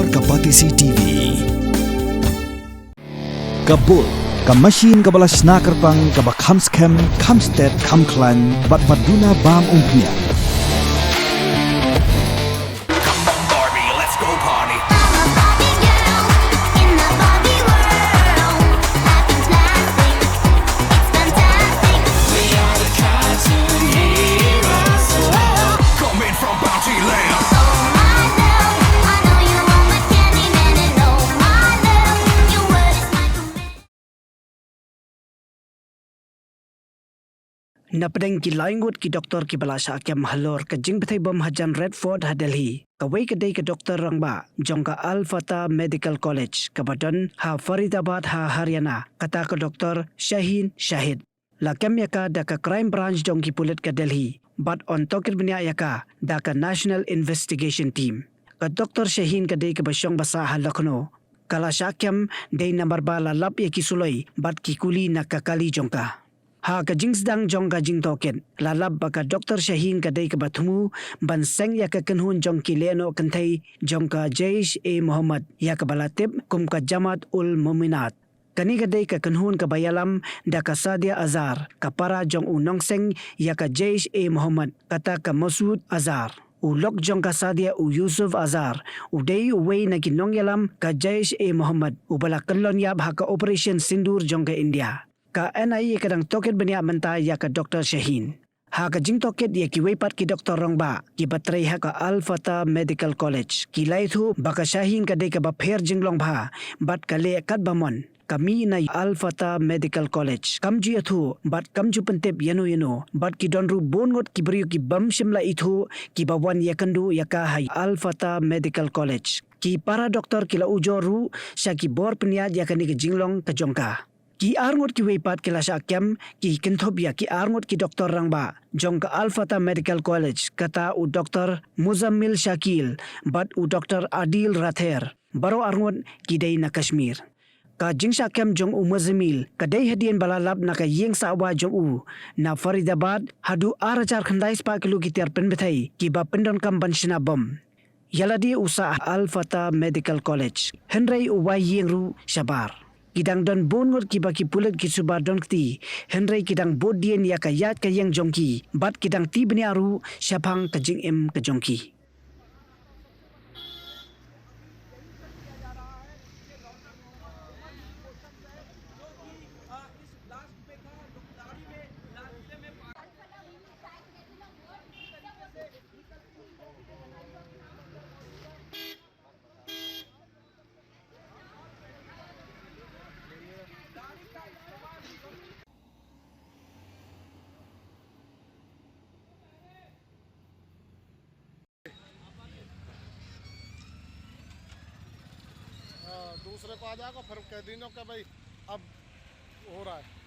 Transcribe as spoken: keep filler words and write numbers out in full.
Ka Batesi T V. Ka Bull, ka machine kaba la shna kyrpang, kaba kham skhem, kham stet, kham khlaiñ, bad ba duna bam umphniang. Come on, Barbie, let's go party. I'm a Barbie girl in the Barbie world. Packing plastic, it's fantastic. We are the cartoon heroes. Coming from Bounty Land. Oh my love, I know you want my candy man, and oh my love, your word is my command. Na pdeng ki lai ngut ki doktor kiba la shah kem halor ka jingbthei bom hajan Red Fort ha Delhi, kawei ka dei ka doktor rangbah jong ka Al Fatah Medical College kaba don ha Faridabad ha Haryana, kata ka doktor Shaheen Shahid. La kem ïa ka da ka Crime Branch jong ki pulit ka Delhi bad yn tohkit bniah ïa ka da ka National Investigation Team. Ka doktor Shaheen ka dei kaba shong basa ha Lucknow. Ka la shah kem dei namar ba la lap ïa ki suloi bad ki kuli na ka kali jong ka. Ha ka jingsdang jong ka jingtohkit, la lap ba ka doktor Shaheen ka dei kaba thmu ban seng ïa ka kynhun jong ki lehnoh kynthei jong ka Jaish-e-Mohammed, ïa kaba la tip kum ka Jamaat-ul-Muminat. Kane ka dei ka kynhun kaba ïalam da ka Sadia Azhar, ka para jong u nongseng ïa ka Jaish-e-Mohammed, kata ka Masood Azhar. U lok jong ka Sadia, u Yusuf Azhar, u dei uwei na ki nongïalam ka Jaish-e-Mohammed uba la kyllon ïap ha ka Operation Sindoor jong ka India. Ka N I A ka dang tohkit bniah mynta ïa ka doktor Shaheen. Ha ka jingtohkit ïa kiwei pat ki doktor rangbah kiba trei ha ka Al Fatah Medical College, ki la ïathuh ba ka Shaheen ka dei kaba pher jinglong bha bad ka leh katba mon. Ka mih na Al Fatah Medical College kam ju ïathuh bad kam ju pyntip ïano ïano, bad ki don ruh bun ngut ki briew ki bym shym la ithuh kiba wan ïakynduh ïa ka ha Al Fatah Medical College. Ki para doktor ki la ujor ruh sha ki bor pynïaid ïa kane ka jinglong ka jong ka. Ki ar ngut kiwei pat ki la shah kem, ki kynthup ïa ki ar ngut ki doktor rangbah jong ka Al Fatah Medical College, kata u Doktor Muzammil Shakil bad u Doktor Adil Rather, baroh ar ngut ki dei na Kashmir. Ka jingshah kem jong u Muzammil ka dei hadien ba la lap na ka ïing sah wah jong u na Faridabad haduh ar hajar khyndai spah kilo ki tiar pynbthei kiba pyndonkam ban shna bom. Ïa lade u sah ha Al Fatah Medical College, hynrei u wai ïing ruh shabar. Ki dang don bun ngut kiba ki pulit ki suba don kti, hynrei ki dang bud dien ïa ka ïaid ka ïeng jong ki bad ki dang tih bniah ruh shaphang ka jingim ka jong ki. हाँ, दूसरे पे आ जाएगा, फिर कह दीजिए कि भाई अब हो रहा है।